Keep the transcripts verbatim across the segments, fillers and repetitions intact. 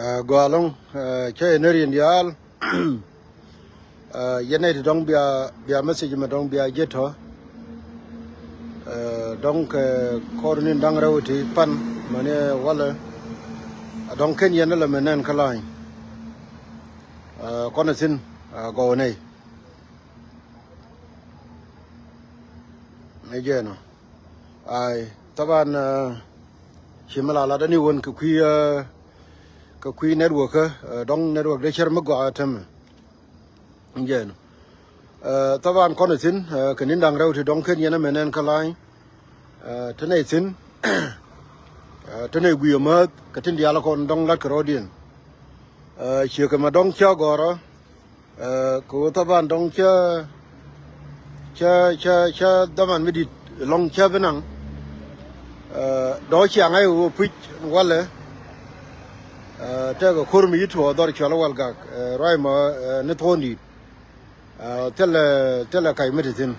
Gɔaa ɛlɔ̱ŋ, cä yɛ nɛr yɛn diaal. Yɛn nɛy ti dɔ̱ŋ bia, bia message mɛ dɔ̱ŋ bia ji̱ tɔ̱. Dɔ̱ŋ kɛ kɔr ni̱n da̱ŋ rɛw ti pan mäni walɛ. Dɔ̱ŋ ken yɛn lɛ mɛ nɛn kä la̱ny. Kɔn thi̱n gɔw nɛy. Ɛ jɛn ɔ. Ai, thaban, ci mi la lat ani wän kɛ kui̱, kɛ kui̱ network kä, dɔ̱ŋ network dee cär mi gɔaa tämɛ. Jɛn ɔ. Thaban kɔn thi̱n, kɛ ni̱n da̱ŋ rɛw ti dɔ̱ŋ ken yɛn ɛmɛ nɛn kä la̱ny. Te nɛy thi̱n, te nɛy gui̱i̱ ɛmääth kɛ tin diaal kɔn dɔ̱ŋ lat kɛ rɔ̱diɛn. Ciekɛ mɛ dɔ̱ŋ cä gɔ̱rä. Kɛ ɣöö thaban dɔ̱ŋ cä, cä, cä, cä dhaman mi di̱t lɔ̱ŋ cä bi naŋ. Dɔ̱ŋ ciaŋ a i̱ ɣöö puc walɛ. Tɛkɛ ko̱r mi ci tuɔɔk dhɔr cual wal gak ruac mɔ ni thuɔ̱ɔ̱n di̱i̱t. Thilɛ, thilɛ kac mi ti thi̱n.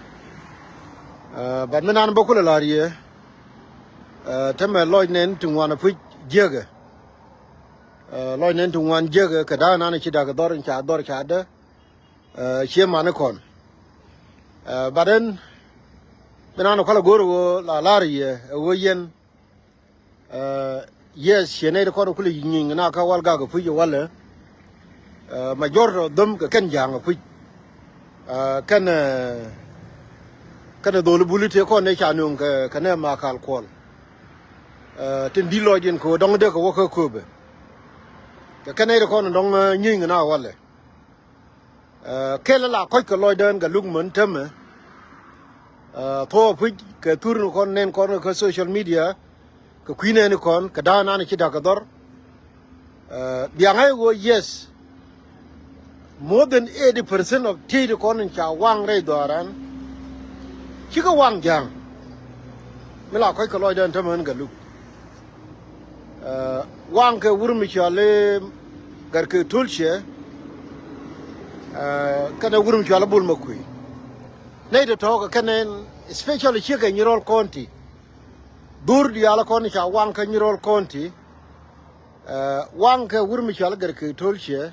But mi nan bä kulɛ la̱r yɛ. Tämɛ lɔc nɛn ti ŋuan a puc jiäkɛ. Lɔc nɛn ti ŋuan jiäkɛ kɛ da̱a̱k nan ci da̱k dhɔr in ca dhɔr ca dä. Ciɛ mani kɔn. But ɛn mi nan kualɛ go̱o̱r ɣöö la la̱r yɛ ɛ ɣöö yɛn. Yes, ciɛ nɛy ti kɔn kulɛ nyieny na kä wal gak ɛ puc ɛ walɛ. Majority of them kɛ kɛn ja̱a̱ŋ ɛ puc. Kɛn, kɛn dholi buli tëë kɔn nɛ ca nööŋ kɛ, kɛ nɛ ma kal kuɔl. Tin di̱t lɔcdiɛn kɛ ɣöö dɔ̱ŋ dee kɛ wä kä kööbɛ. Kɛ kɛn nɛy ti kɔn dɔ̱ŋ nyieny kɛ na walɛ. Kɛl la kɔc kɛ lɔcdä ɛn Gatluak män tämɛ. Thuɔɔk puc kɛ thur ni kɔn nɛn kɔn kɛ social media. Kɛ kui̱ nɛn kɔn kɛ da̱a̱k nan ci da̱k kɛ dhɔr. Biaŋ a i̱ ɣöö yes. More than eighty percent of tiey ti kɔn in ca waŋ rɛy dhɔaaran. Cikɛ waŋ ja̱a̱ŋ. Mi la kɔc kɛ lɔcdä ɛn tämɛ ɛn Gatluak. Waŋ kɛ wur mi cɔal i̱ Gatkeek Tolciɛ. Kɛnɛ wur mi cɔal i̱ Bol Makuëë. Nɛy tɔ̱tɔ̱ kɛ kɛn ɛn, especially ciekɛ Nyirol County. Dhur diaal kɔn ca waŋ kä Nyirol County. Waŋ kɛ wur mi cɔal i̱ Gatkeek Tolciɛ.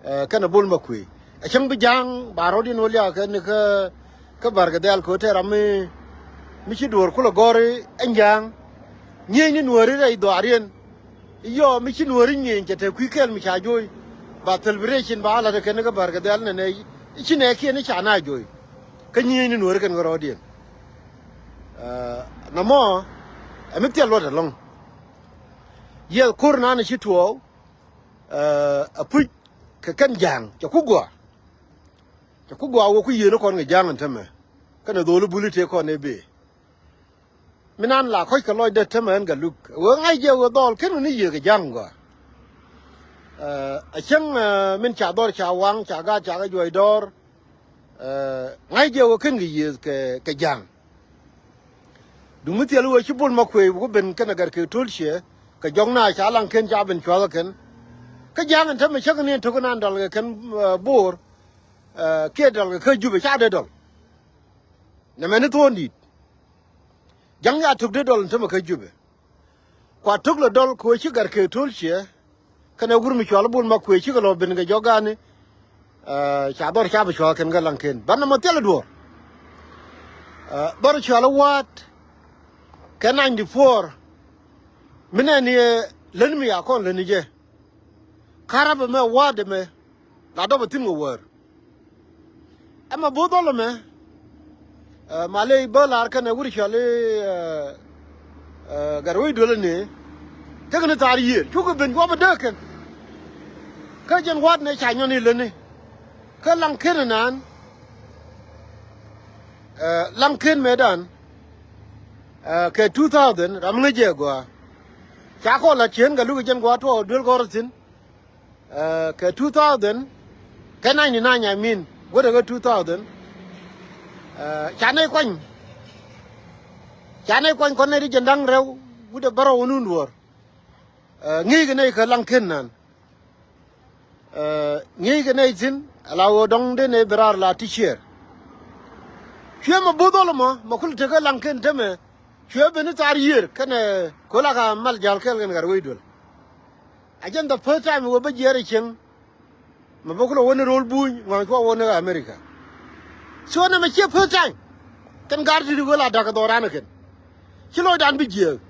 Kɛnɛ Bol Makuëë. Ɛ cäŋ bi ja̱a̱ŋ ba rɔ̱diɛn wä liak kɛn kä, kä Bärgedhɛl kɛ ɣöö tɛɛr ram mi, mi ci duɔ̱ɔ̱r kulɛ gɔ̱r i̱ ɛn ja̱a̱ŋ. Nyieny ni nuääri rɛy dhɔaariɛn. Yɔ mi ci nuääri nyieny cɛ te kui̱ kɛl mi ca jo̱o̱c. Ba celebration ba lat kɛn kä Bärgedhɛl nɛnɛ. Ci nɛɛkiɛn i̱ ca na jo̱o̱c. Kä nyieny ni nuääri kɛn kä rɔ̱diɛn. Namɔ ɛ mi thil luɔt ɛlɔ̱ŋ. Yɛth ko̱r nan ci tuɔɔk. Ɛ puc kɛ kɛn ja̱a̱ŋ cɛ ku gɔaa. Cɛ ku gɔaa wä ku yieen kɔn kɛ ja̱a̱ŋ ɛn tämɛ. Kɛnɛ dholi buli tëë kɔn ɛ bëë. Mi nan la kɔc kɛ lɔcdä tämɛ ɛn Gatluak ɣöö ŋa̱c jɛ ɣöö dhɔl ken wä ni yiëë kɛ ja̱a̱ŋ gɔaa. Ɛ cäŋ min ca dhɔr ca waŋ ca gaat ca kɛ juɔc dɔɔr. Ŋa̱c jɛ ɣöö ken kɛ yiëë kɛ, kɛ ja̱a̱ŋ. Duŋ mi thil ɣöö ci Bol Makuëë wä ben kɛnɛ Gatkeek Tolciɛ kɛ jɔk na ca Laŋken ca ben cua̱th kɛn. Kä ja̱a̱ŋ ɛn tämɛ cäk ni ɛn tok nan dɔl kɛ kɛn Bor. Kiɛ dɔl kɛ kä Jubɛ ca dee dɔl. Nɛmɛ ni thuɔ̱ɔ̱n di̱i̱t. Ja̱ŋ ya tok dee dɔl ɛn tämɛ kä Jubɛ. Kua tok lɛ dɔl kɛ ɣöö ci Gatkeek Tolciɛ. Kɛnɛ wur mi cɔal i̱ Bol Makuëë cikɛ lɔ ben kɛ jɔk gani. Ca dhɔr ca bi cua̱th kɛn kä Laŋken. Banɛ mɔ thilɛ duɔ̱ɔ̱r. Dhɔr cɔal i̱ Wa̱a̱t. Kɛ ninety four. Mi nɛn i̱ län mi ya kɔn län i̱ jɛ. Karap ɛmɛ Wa̱a̱t ɛmɛ. La dɔp ɛ thi̱n kɛ wäär. Ɛmɛ bo̱o̱th dhɔl ɛmɛ. Maley bä lar kɛnɛ wur cɔal i̱ Gatwec Duel ɛni. Tekɛ ni thaar yiëër cukɛ ben guɔp ɛ dee kɛn. Kä jɛn Wa̱a̱t nɛ ca nyɔn i̱ läni. Kä Laŋken ɛnan. Laŋken mëëdan. Kɛ two thousand ram ŋäc jɛ gɔaa. Ca kɔn la cieen Gatluak jɛn gɔaa tuɔɔk duel gɔ̱r thi̱n. Kɛ two thousand kɛ ninety nine, I mean, wut ɛ kɛ two thousand. Ca nɛy kuany. Ca nɛy kuany kɔn nɛy ti jɛn da̱ŋ rɛw wut ɛ bärɔw wä nun duɔ̱ɔ̱r. Ŋi̱i̱c kɛ nɛy kä Laŋken nan. Ŋi̱i̱c kɛ nɛy thi̱n ala ɣöö dɔ̱ŋ dee nɛy bi raar la ti ciɛɛr. Cuɛ mɛ bo̱o̱th ɣɔl ɛmɔ mɛ kul tekä Laŋken temɛ. Cuɛ ben i̱ thaar yiëër kɛnɛ köl aka mal ja̱l kɛɛl kɛn Gatwec Duel. A jɛn the first time wee bä jiɛɛr ɛ cieŋ. Mɛ bä kulɛ wä ni ro̱l buny ŋɔ̱a̱ŋ cuɔ wä ni America. So nɛmɛ ciɛ first time. Kɛn gar ti ri wee la da̱k ɛ dhɔran ɛ kɛn. Ci lɔcdan bi jiääk.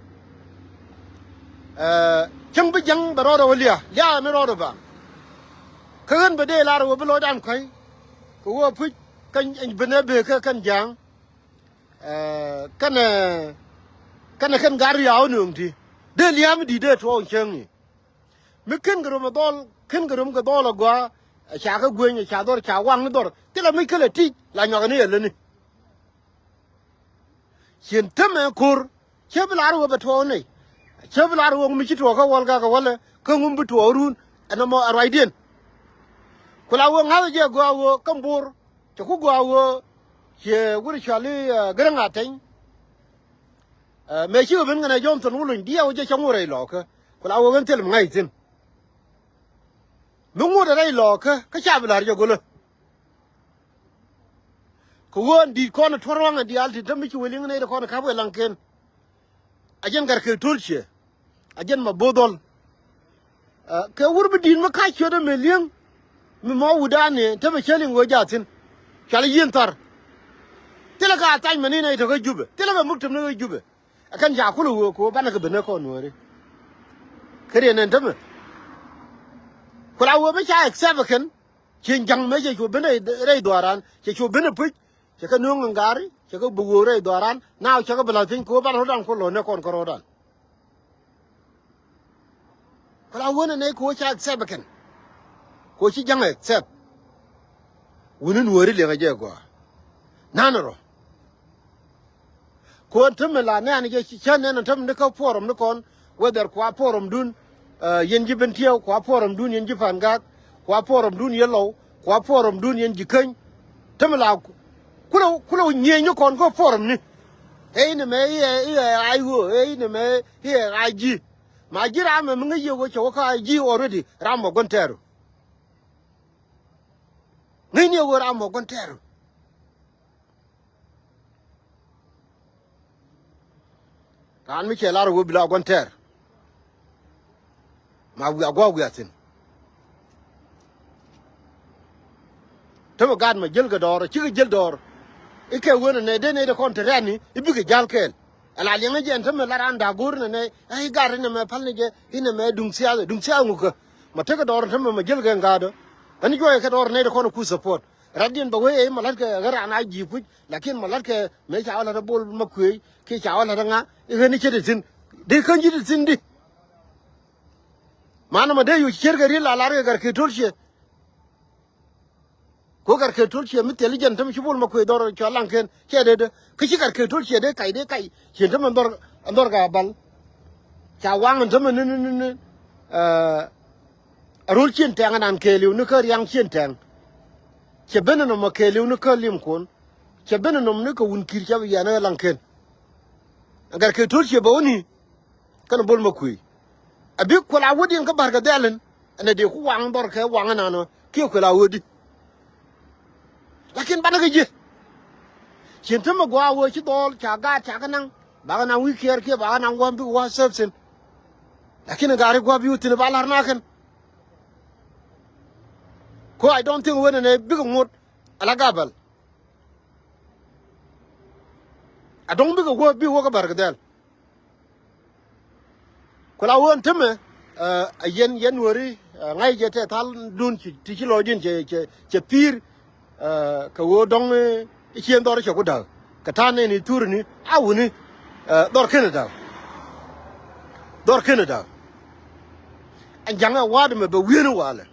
Ɛ, cäŋ bi jäŋ bɛ rɔɔdɛ wä lia̱a̱, lia̱a̱ ni rɔɔdɛ baŋ. Kä ɣän bɛ dee lar wee bi lɔcdan kua̱c. Kɛ wee puc kɛn ben ɛ bee kä kɛn ja̱a̱ŋ. Ɛ, kɛnɛ, kɛnɛ kɛn gar riaw nööŋ ti. Dee lia̱a̱ mi di̱i̱t dee tuɔɔk cäŋ i̱. Mi ken kɛ rom ɛ dhɔl, ken kɛ rom kɛ dhɔl ɛ gɔaa, ɛ ca kɛ gueny, ɛ ca dhɔr, ca waŋ ni dhɔr. Thilɛ mi kälɛ ti̱c, la nyuak ni yɛ lätni. Cien tämɛ ko̱r, cä bi lar wee bɛ tuɔɔk nɛy. Cä bi lar wee mi ci tuɔɔk kä wäl gak ɛ wälɛ, kä ŋum bi tuɔɔk run, ɛn ɛmɔ ɛ ruacdiɛn. Ku la wee ŋa̱th jɛ gɔaa wee kä bo̱r, cɛ ku gɔaa wee, ciɛ wur cɔali, ɛ, Gäräŋ Atɛny. Ɛ, mëë cikɛ ben kɛnɛ Johnson Wuluny diɛw jɛ cä ŋot rɛy lɔɔkä. Ku la wee ɣän thil mi ŋa̱c thi̱n. Mi ŋot rɛy lɔɔkä, kä ca bi la̱r jɛ golä. Kɛ ɣöö ɛn di̱i̱t kɔn ɛ tuɔ̱r waŋ ɛ diaal ti te mi ci wee liŋ nɛy ti kɔn ɛ ka̱p wee laŋken. A jɛn Gatkeek Tolciɛ. A jɛn ma bo̱o̱th dhɔl. Ɛ, kɛ wur bi di̱i̱t mi ka̱c ciötdä mëë li̱eŋ. Mi mɔ wutdan ni te mi cä liŋ ɣöö jathin. Cualɛ yieen thar. Thilɛ ka tha̱a̱ny mɛn in ɛ tɔ̱ kä Jubɛ. Thilɛ kɛ muktäm ni ɣöö Jubɛ. Ɛ kɛn ca kulɛ ɣöö kɛ ɣöö banɛ kɛ ben ɛ kɔn nuääri. Kä riɛn ɛn tämɛ. Ku la ɣöö mi ca accept ɛ kɛn. Cieŋ ja̱ŋ mëë cɛ cu ben rɛy, rɛy dhuaaran. Cɛ cu ben ɛ puc. Cɛ kɛ nööŋ in gari, cɛ kɛ bi wöök rɛy dhuaaran, now cɛ kɛ bi la̱th piny kɛ ɣöö ban rɔ̱dan kuɔ lo̱n ɛ kɔn kä rɔ̱dan. Kɛ la wänɛ nɛy kɛ ɣöö ca accept ɛ kɛn. Kɛ ɣöö ci ja̱ŋ accept. Wuni nuääri liɛŋɛ jɛ gɔaa. Nanɛ rɔ. Kɛ ɣöö tämɛ la nɛɛni jɛ cä nɛn tämɛ ni kä forum ni kɔn, whether kua forumdun, ɛ, yɛn ji̱ Bentiu, kua forumdun yɛn ji̱ Pangak, kua forumdun yɛn Lɔw, kua forumdun yɛn ji̱ Käny. Tämɛ la kulɛ, kulɛ nyieenyni kɔn kä forumni. Ɛ inɛ mɛ iɛ, iɛ I O, ɛ inɛ mɛ iɛ I G. Ma ji̱ ram mɛ mi ŋäc yɛ ɣöö cɛ wä kä I G already, ram mɔ gua̱n tɛɛru. Ŋäcni ɛ ɣöö ram mɔ gua̱n tɛɛru. Raan mi cɛ lar ɛ ɣöö bi la gua̱n tɛɛr. Ma wiaa gua̱a̱k wiaa thi̱n. Tämɛ gaat mɛ jäl kɛ dɔɔr, cikɛ jäl dɔɔr. I̱ kɛ wen ɛ nɛy dee nɛy dee kɔn te rɛ̈ni i̱ bikɛ ja̱l kɛɛl. Ɛ la liɛŋä jɛ ɛn tämɛ la raan da̱a̱k go̱o̱r inɛ nɛy, ɛ i̱ gaat inɛ mɛ päl ni jɛ, inɛ mɛ duŋ thiath, duŋ thiath ŋukä. Ma tekɛ dɔɔr ɛn tämɛ mɛ jäl kɛ ŋa̱a̱dä. Ɛn juɔyɛ kɛ dɔɔr nɛy dee kɔn ku support. Rɛ̈tdiɛn bɛ wee ɛ i̱ ma la̱tkɛ ɣän raan a ji̱ puc. Lakin ma la̱tkɛ mëë ca wä la̱t ɛ Bol Makuëëc kiɛ ca wä la̱t ɛ ŋa i̱ ɣän i̱ ce̱t i̱ thi̱n. Dee käny ji̱t i̱ thi̱n di. Manɛ ma dee yoc cier kɛ ri̱l la lar kɛ Gatkeek Tolciɛ. Ku Gatkeek Tolciɛ mi thil i̱ jɛn täm ci Bol Makuëëc dhɔr cua laŋken cɛ dee dee. Kä ci Gatkeek Tolciɛ dee kac dee kac. Cien täm ɛn dhɔr, ɛn dhɔr Gabal. Ca waŋ ɛn täm ɛn ni, ni, ni, ni. Ɛ, a ro̱l cien tɛŋ ɛnan kɛɛliw ni kä riaŋ cien tɛŋ. Cɛ ben ɛnɔm ɛ kɛɛliw ni kä limkun. Cɛ ben ɛnɔm ni kɛ wun ki̱i̱r ca bi yian ɛ laŋken. Gatkeek Tolciɛ bɛ wä ni. Kɛnɛ Bol Makuëëc. A bi kuɛl a wädiɛn kä Barkɛ Dhɛl in. Ɛnɛ dee ku waŋ dhɔr kɛ waŋ ɛnan ɔ. Kiɛ kuɛl a wädi. Lakin banɛ kɛ ji̱. Cien tämɛ gua̱a̱ wee ci dhɔl ca gaat ca kɛ naŋ. Bakɛ naŋ wi̱i̱ kiɛɛr kiɛ bakɛ naŋ gua̱a̱m bikɛ wa̱a̱ sɛp thi̱n. Lakin ɛ gaari gua̱a̱ bi wä thi̱n ɛ ba la̱r nakä. Ko I don't think wen ɛnɛ bikɛ ŋot. Ala Gabal. A dɔ̱ŋ bikɛ wä, bikɛ wä kä Barkɛ Dhɛl. Ku la wä ɛn tämɛ, ɛ, a yɛn, yɛn weri, ɛ, ŋa̱c jɛ tɛ thal dun ci, ti ci lɔcdiɛn cɛ, cɛ, cɛ pi̱i̱r, ɛ, kɛ wä dɔ̱ŋ, ɛ, i̱ cien dhɔr cɛ ku da̱k. Kɛ ta̱a̱ nɛni thurni, a wuni, ɛ, dhɔr kenɛ da̱k. Dhɔr kenɛ da̱k. Ɛn ja̱ŋ ɛ wa̱a̱t ɛmɛ bɛ wi̱eni walɛ.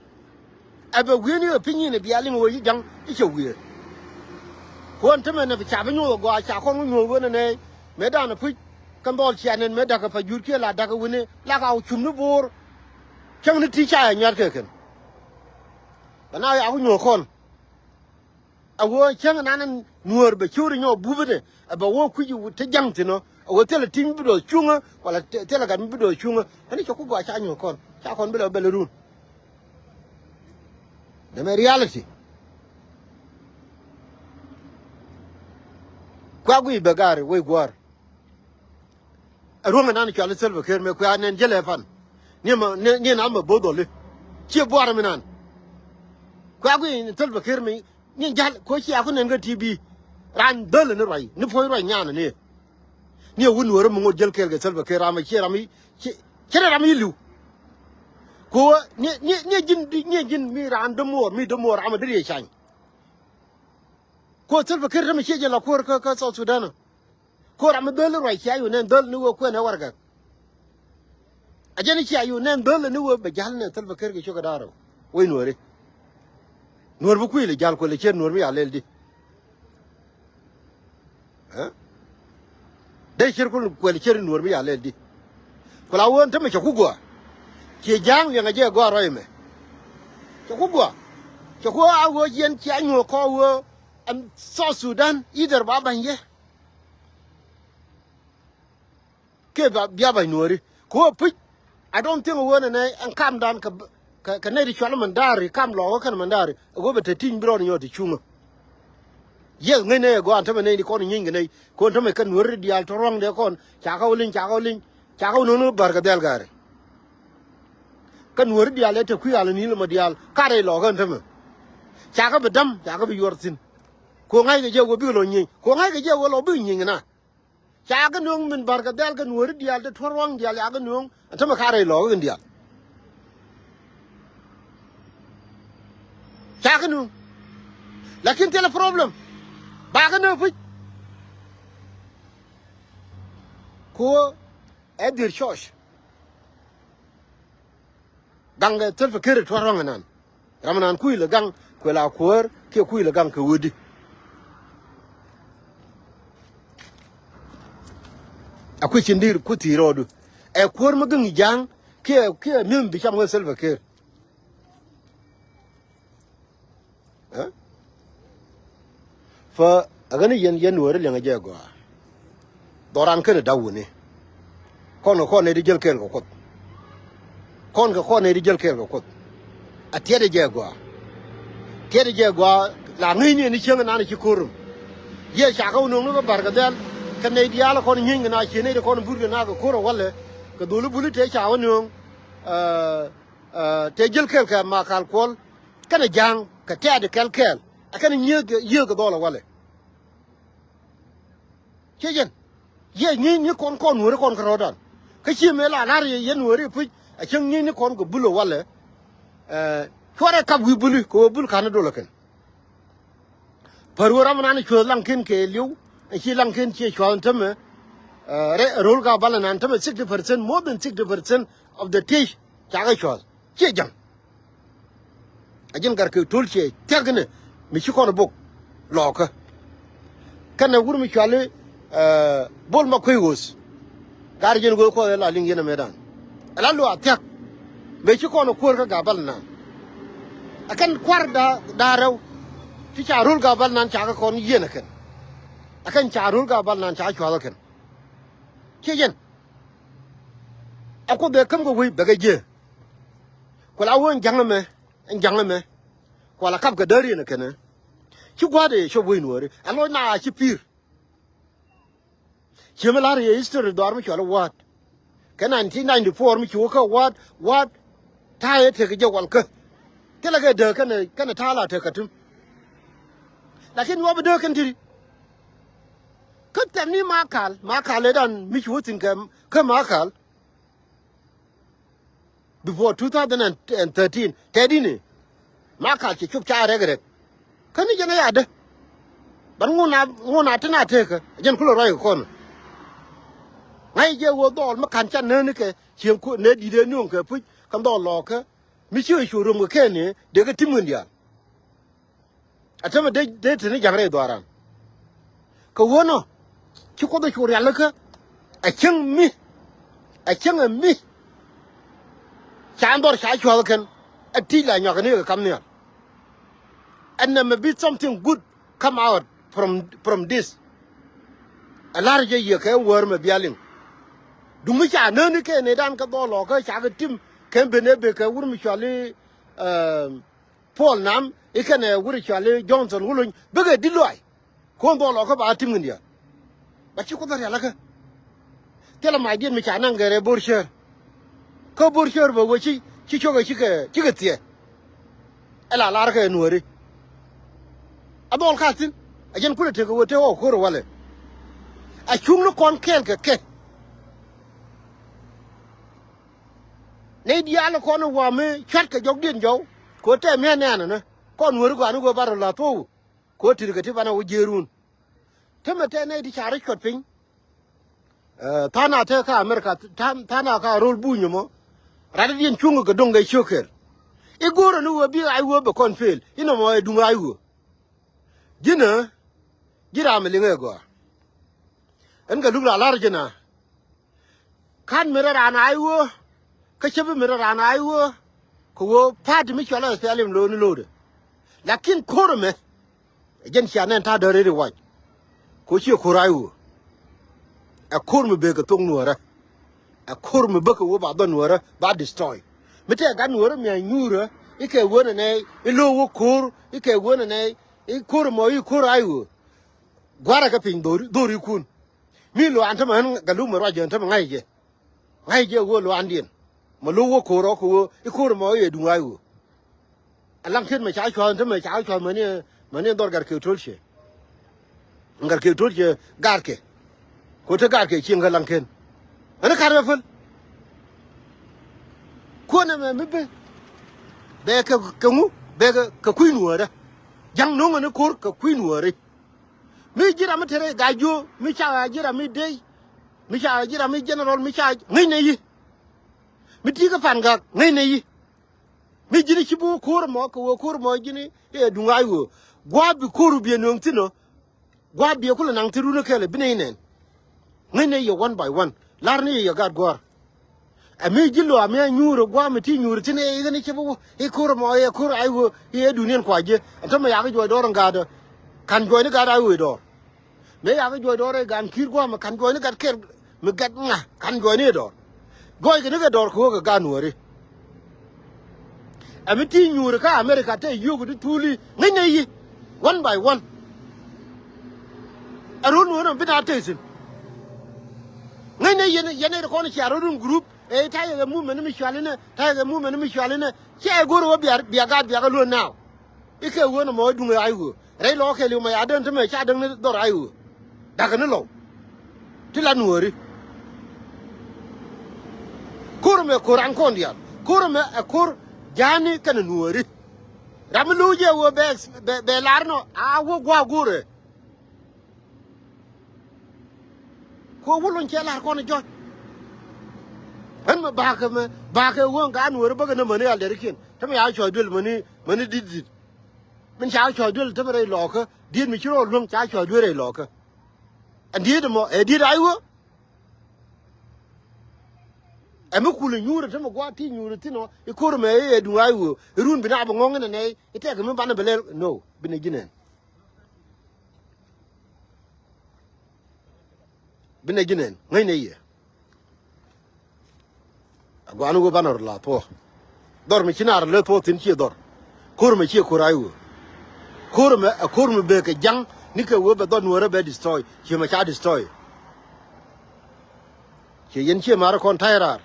Ɛ bɛ wi̱i̱ni ɛ piny in ɛ bia liŋ ɣöö ci ja̱ŋ i̱ cɛ wi̱i̱. Kuɔn tämɛ nɛ ca bi nyuɔ̱th ɛ gɔaa ca kɔn wä nyuɔ̱th wen ɛ nɛy mëë da̱a̱n ɛ puc. Kɛn dhɔl cia nɛn mëë da̱k ɛ pa jur kiɛ la da̱k ɛ wi̱ni la ka wä cum ni bo̱o̱r. Cäŋ ni ti ca ɛ nyuat kɛ kɛn. Bɛ na yak wä nyuɔ̱th kɔn. A wä cäŋ nan nuɔ̱ɔ̱r bɛ ciööri nyɔk bupä ni. A bɛ wä kui̱c te ja̱ŋ thi̱n ɔ. A wä thilɛ ti̱ny bi dɔɔth cuŋä wala thilɛ gat mi bi dɔɔth cuŋä. Ɛn cɛ ku gɔaa ca nyuɔ̱th kɔn ca kɔn bi lɛ bɛl run. Dämɛ reality. Kua guiy bɛ gaari wec gua̱a̱r. Ɛ ruɔ̱ŋɛ nan cual i̱ Salva Kiir mëë kua nɛn jälɛ pan. Niɛ ma niɛ niɛ na ma bo̱o̱th dhɔli. Ciɛ buarɛ mi nan. Kuɛ a guiy ni Salva Kiir mi niɛ ja̱l ko cia ku nɛn kä T V. Ran dhäl ni ruac ni puɔ̱ny ruac nyan ni. Niɛ wun wärä mi ŋot jäl kɛɛl kɛ Salva Kiir ram a ciɛ ram i̱ ciɛ ciɛ ram i̱ li̱w. Ko niɛ niɛ niɛ ji̱n niɛ ji̱n mi ran dämuɔɔr mi dämuɔɔr ram a deri ɛ cany. Ko Salva Kiir ram a ciɛ jɛ la kuäär kä kä South Sudan. Ko ram mi dhäl ruac cia yun nɛn dhäl ni wee kuɛn ɛ warɛgak. A jɛn i̱ cia yun nɛn dhäl ni wee bɛ ja̱l nɛ Salva Kiir kɛ ciök ɛ da̱a̱r rɛw. Wec nuɔ̱ɔ̱ri. Nuɔ̱ɔ̱r bi kui̱ lɛ ja̱l kuɛ lɛ cier nuɔ̱ɔ̱r mi ya lɛl di. Ɛ? Dee cier kun kuɛ lɛ cier nuɔ̱ɔ̱r mi ya lɛl di. Ku la wee ɛn tämɛ cɛ ku gɔaa. Ciɛ ja̱a̱ŋ liɛŋɛ jɛ gɔaa rɔy ɛmɛ. Cɛ ku gɔaa. Cɛ ku a wee jiɛn cia nyuɔ̱ɔ̱k kɔɔk wee ɛn South Sudan either ba ba̱ny yɛ. Kɛ bia bia ba̱ny nuɔ̱ɔ̱ri kɛ ɣöö puc. I don't think ɣöö nɛnɛ ɛn kamdan kɛ kɛ nɛy ti cual Mandari kam lɔɔkä kɛn Mandari ɛ ɣöö bɛ te ti̱ny bi rɔɔd nyɔɔt ti cuŋä. Yes ŋäcnɛ ɛ gɔaa ɛn tämɛ nɛy ti kɔn nyieny kɛ nɛy kɔn tämɛ kɛ nuɔ̱ɔ̱ri diaal tɔ ruaŋdɛ kɔn. Cakä wä li̱ny cakä wä li̱ny. Cakä wä no̱o̱ŋ ni bär kɛ dhɛl gari. Kä nuɔ̱ɔ̱ri diaal ɛ te kui̱ al ni lɛ mɔ diaal ka rɛy lɔɔkä ɛn tämɛ. Cakä bi däm cakä bi yuɔr thi̱n. Kɛ ɣöö ŋa̱ckɛ jɛ ɣöö bikɛ lɔ nyieny kɛ ɣöö ŋa̱ckɛ jɛ ɣöö lɔ bikɛ nyieny kɛ na. Ca kɛ nööŋ min bär kɛ dhɛl kɛ nuɔ̱ɔ̱ri diaal ti tuɔ̱r ruaŋ diaal ca kɛ nööŋ. Ɛn tämɛ ka rɛy lɔɔkä kɛn diaal. Ca kɛ nööŋ. Lakin thilɛ problem. Ba kɛ nööŋ puc. Ko ɛ dhier church. Gaŋ kɛ Salva Kiir tuɔ̱r ruaŋ ɛnan. Ram ɛnan kui̱ lɛ gaŋ kuɛ la kuäär kiɛ kui̱ lɛ gaŋ kɛ ɣöödi. A kui̱ cin di̱i̱r ku thi̱i̱r rɔɔdu. Ɛ kuäär mi gaŋ ja̱a̱ŋ kiɛ kiɛ mi̱em bi cam ɣöö Salva Kiir. Ɛ? Fa a ɣän i̱ yɛn yɛn nuɔ̱ɔ̱ri liɛŋɛ jɛ gɔaa. Dhɔran kɛn da̱w wuni. Kɔn kɛ kɔn nɛy ti jäl kɛɛl kɛ Kuoth. Kɔn kɛ kɔn nɛy ti jäl kɛɛl kɛ Kuoth. A tiɛt jɛ gɔaa. Tiɛt jɛ gɔaa la ŋäcni ni cieŋ nan ci ko̱r rum. Yɛ ca kɛ wä nööŋ ni kä bär kɛ dhɛl kɛ nɛy diaal kɔn nyieeny kɛ na cie nɛy ti kɔn but kɛ na kɛ ko̱r ɛ walɛ. Kɛ dholi buli tëë ca wä nööŋ. Ɛ, ɛ, tëë jäl kɛɛl kɛ Makal Kuɔl. Kɛnɛ ja̱a̱ŋ kɛ tɛ̈t kɛl kɛɛl. Ɛ kɛnɛ nyieth kɛ yiëë kɛ dhɔl ɛ walɛ. Ciɛ jɛn. Yɛ nyiecni kɔn kɔn nuɔ̱ɔ̱ri kɔn kä rɔ̱dan. Kä ci mëë la la̱r yɛ yɛn nuɔ̱ɔ̱ri puc a cäŋ nyiecni kɔn kɛ bul ɛ walɛ. Ɛ, cuarɛ kap wi̱i̱ buli kɛ ɣöö bul ka̱n dolä kɛn. Pär ɣöö ram nan cuäth laŋkiɛn kɛ li̱w. Ɛ ci laŋkiɛn ciɛ cua̱th tämɛ. Ɛ, rɛ ro̱l ka bal nan tämɛ sixty percent, more than sixty percent of the tiec ca kɛ cua̱th. Ciɛ ja̱ŋ. A ji̱n gat kɛ to̱l ciɛ thia̱k inɛ mi ci kɔn bok lɔɔkä. Kɛnɛ wur mi cuali, ɛ, Bol ma kui̱ ɣööth. Gat ji̱n ɣöö kuɔth ɛ la liŋ yɛn ɛmɛdan. Ɛ la luaak thia̱k. Mëë ci kɔn kuäär kä Gabal Nan. Ɛ kɛn kua̱r da, da rɛw. Ti ca ro̱l Gabal Nan ca kɛ kɔn yieen ɛ kɛn. Ɛ kɛn ca ro̱l Gabal Nan ca cua̱th ɛ kɛn. Ciɛ yɛn. Ɛ kuoth ɛ käm kɛ wei bɛ kɛ jiɛ. Kuɛ la wee ɛn ja̱ŋ ɛmɛ, ɛn ja̱ŋ ɛmɛ. Kuɛ la kap kɛ däär yɛn ɛ kɛnɛ. Ci gua̱a̱th ɛ cop wec nuɔ̱ɔ̱ri. Ɛ loc na ci pi̱i̱r. Ciɛ mi la̱r yɛ history dhɔaar mi cual i̱ Wa̱a̱t. Kɛ nineteen ninety-four mi ci wä kä Wa̱a̱t, Wa̱a̱t. Ta̱a̱ yɛ tek jɛ wal kä. Thilɛ kɛ dääk kɛnɛ, kɛnɛ ta̱a̱ la tek Katuim. Lakin wä bi dääk kɛn tiri. Kä thɛm ni Makal, Makal ëëdan mi ci wä thi̱n kɛ, kä Makal. Before two thousand and thirteen, tɛt ini. Makal cɛ cop ca rɛk rɛk. Kä ni jɛn a yadä. Ban ŋun a, ŋun a tin a tekä jɛn kulɛ ruac kɛ kɔn. Ŋa̱c jɛ wä dhɔl mi ka̱n ca nääni kɛ cieŋ ku nɛ di̱t ɛ nuɔ̱ŋ kɛ puc kɛ dhɔl lɔɔkä. Mi ci ɛ cu rom kɛ kɛn ni dee kɛ tim ɣän diaal. A tämɛ dee, dee te ni ja̱ŋ rɛy dhɔaaran. Kɛ ɣöö nɔ ci Kuoth ɛ cu rialikä. Ɛ cäŋ mi, ɛ cäŋ ɛ mi. Ca dhɔr ca cua̱th kɛn ɛ ti̱c la nyɔak ni kɛ kam nhial. And there may be something good come out from, from this. Ɛ la̱r jɛ yiëë kɛ wäär mɛ bia liŋ. Duŋ mi ca nääni kɛ nɛy dan kɛ dhɔl lɔɔkä ca kɛ tim kɛ ben ɛ ben kɛ wur mi cuali, ɛɛ, Puɔl Nam i̱ kɛnɛ wut i̱ cɔal i̱ Johnson Wuluny bikɛ di̱t luaac. Kuɔn dhɔl lɔkä ba tim ŋi̱n diaal. Ba ci Kuoth rialikä. Thilɛ macdiɛn mi ca naŋ gɛr ɛ bo̱r cäär. Kä bo̱r cär bä wee ci, ci cokɛ cikɛ, cikɛ thiɛ. Ɛ la lar kɛ nuääri. A dhɔl ka thi̱n. A jɛn kulɛ tekɛ wee te ɣɔw ko̱r walɛ. A cuŋni kɔn kɛɛl kɛ kɛ. Nɛy diaal kɔn ɛ wä mi cua̱tkɛ jɔkdiɛn jɔw. Kɛ ɣöö tɛm mi ɛ nɛɛnɛ ni kɔn nuääri gɔaa ni ɣöö ba rɔ la̱th thuɔ̱k. Kɛ ɣöö ti̱tkɛ ti banɛ wä jiëërun. Tämɛ tɛn nɛy ti ca rɔ cuɔt piny. Ɛ, tha̱a̱ŋ a te kä America, tha̱a̱ŋ, tha̱a̱ŋ a kä ro̱l buny ɛmɔ. Rat diɛn cuŋ kɛ do̱ŋ kɛ ciöker. I̱ go̱o̱rä ni ɣöö bi ay ɣöö bɛ kɔn pel. Inɔmɔ ɛ duŋ ay ɣöö. Ji̱n ɛ, ji̱ ram ɛ liŋ ɛ gɔaa. Ɛn kɛ luk la la̱r ji̱n ɛ. Ka̱n mi rɔ raan a i̱ ɣöö, kä cäpi mi rɔ raan a i̱ ɣöö, kɛ ɣöö party mi cɔl ɛ S P L M lo̱o̱ni lo̱o̱dɛ. Lakin ko̱r ɛmɛ, ɛ jɛn cia nɛn ta̱a̱ däri ri wac. Kɛ ɣöö ciɛ ko̱r a i̱ ɣöö. Ɛ ko̱r mi bekɛ thok nuäärä. Ɛ ko̱r mi bäkɛ ɣöö ba dhɔn nuäärä, ba destroy. Mi tɛɛ gat nuäärä mi a nyuurä, i̱ kɛ ɣöö nɛ nɛ, i̱ lo̱o̱ wä ko̱r, i̱ kɛ ɣöö nɛ nɛ, i̱ ko̱r ɛmɔ, i̱ ko̱r a i̱ ɣöö. Gua̱rä kɛ piny dhori, dhorikun. Mi luaan tämɛ ɣän Galuk mɛ ruac jɛ tämɛ ŋa̱c jɛ. Ŋa̱c jɛ ɣöö luaandiɛn. Mɛ lo̱k wä ko̱r ɔ kɛ ɣöö i̱ ko̱r ɛmɔ i̱ ɛ duŋ ɣa̱c ɣöö. Ɛ laŋ ken mɛ ca cua̱th tämɛ ca cua̱th mäni, mäni dhɔr gat kɛ to̱l cɛ. Gat kɛ to̱l cɛ gat kɛ. Kɛ ɣöö te gat kɛ cieŋ kɛ laŋ ken. Ɛn ɛ ka̱r mɛ päl. Kuɔn ɛmɛ mi ben. Bɛ kɛ, kɛ ŋu, bɛ kɛ, kɛ kui̱ nuäärä. Ja̱ŋ no̱ŋ ɛn ɛ ko̱r kɛ kui̱ nuääri. Mi ji̱ ram mi te rɛy Gaajiö, mi ca ji̱ ram mi dey, mi ca ji̱ ram mi general, mi ca ŋäcnɛ yi̱. Mi ti̱i̱ kä Pangak ŋäcnɛ yi̱. Mi ji̱n ci bi wä ko̱r ɛmɔ kɛ wä ko̱r ɛmɔ ji̱n i̱ ɛ duŋ ɣa̱c ɣöö. Gua̱a̱th bi ko̱r bi ɛ nööŋ thi̱n ɔ. Gua̱a̱th bi ɛ kulɛ naŋ thi̱n run ɛ kɛl ɛ bi nɛy nɛn. Ŋäcnɛ yɛ one by one. La̱r ni yɛ gat gua̱a̱r. Ɛ mi ji̱ luaak mi a nyuur ɛ gua̱a̱m ɛ ti nyuur thi̱n ɛ i̱ ɣän i̱ cɛ bi wä i̱ ko̱r ɛmɔ ɛ ko̱r a i̱ wee i̱ ɛ duniɛn kuac ji̱. Ɛn täämɛ yakä juɔc dɔɔr ɛn gaatdä. Ka̱n juɔcni gaat a i̱ wee dɔɔr. Mëë yakä juɔc dɔɔr ɛ ga̱a̱n ki̱i̱r gua̱a̱m ɛ ka̱n juɔcni gat kɛl mi gat ŋa̱ ka̱n juɔcni ɛ dɔɔr. Juɔckɛ ni kɛ dɔɔr kɛ ɣöö kɛ gaat nuääri. Ɛ mi ti nyuur kä America te yio̱o̱k ti thuli ŋäcnɛ yi̱ one by one. Ɛ ro̱l nuɔ̱ɔ̱r ɛmɔ bi na tëë thi̱n. Ŋäcnɛ yɛn, yɛn ɛ kɔn cia rɔ̱ run group ɛ ta̱yɛ kɛ movement mi cual inɛ, ta̱yɛ kɛ movement mi cual inɛ. Ciɛ ɛ go̱r ɛ wä bia, bia gaat bia kɛ luɔ̱n now. I̱ kɛ ɣöö nɔmɔ i̱ duŋ ɛ ay ɣöö rɛy lɔɔk kɛɛliw mɛ ya dee tämɛ ca däŋ ni dhɔr ay ɣöö. Da̱kä ni lɔw. Ti la nuääri. Ko̱r ɛmɛ ko̱r an kɔn diaal. Ko̱r ɛmɛ ɛ ko̱r ja̱a̱ni kɛnɛ nuääri. Ram mi lo̱o̱ jɛ ɣöö bɛ, bɛ, bɛ lar nɔ a wä gua̱a̱ go̱o̱rɛ. Kɛ wä luny cɛ lar kɔn jɔc. Ɣän mɛ bakɛ mɛ bakɛ ɣöö ŋa nuääri bäkɛ ni mäni al dɛrikiɛn tämɛ ya cɔc duël mäni, mäni di̱t di̱t. Min ca cɔc duël tämɛ rɛy lɔɔkä diet mi ci rɔ luäŋ ca cɔc duël rɛy lɔɔkä. Ɛn diet ɛmɔ ɛ diet ay wä. Ɛ mi kulɛ nyuurɛ tämɛ gua̱a̱th ti nyuurɛ thi̱n ɔ i̱ ko̱r ɛmɛ i̱ ɛ duŋ ay wä i̱ run bi na bi ŋɔ̱ŋ inɛ nɛy i̱ tɛkɛ mi banɛ bɛ lɛl no binɛ ji̱ nɛn. Binɛ ji̱ nɛn ŋäcnɛ yɛ. Aguani wä banɛ rɔ la thuɔ̱k. Dhɔr mi ci naar lɛ thuɔ̱k thi̱n ciɛ dhɔr. Ko̱r mɛ ciɛ ko̱r ay wä. Ko̱r mɛ ɛ ko̱r mɛ bee kɛ ja̱ŋ ni kɛ wä bɛ dhɔr nuäärä bɛ destroy ciɛ mɛ ca destroy. Ciɛ yɛn ciɛ ma̱a̱r kɔn ta̱y raar.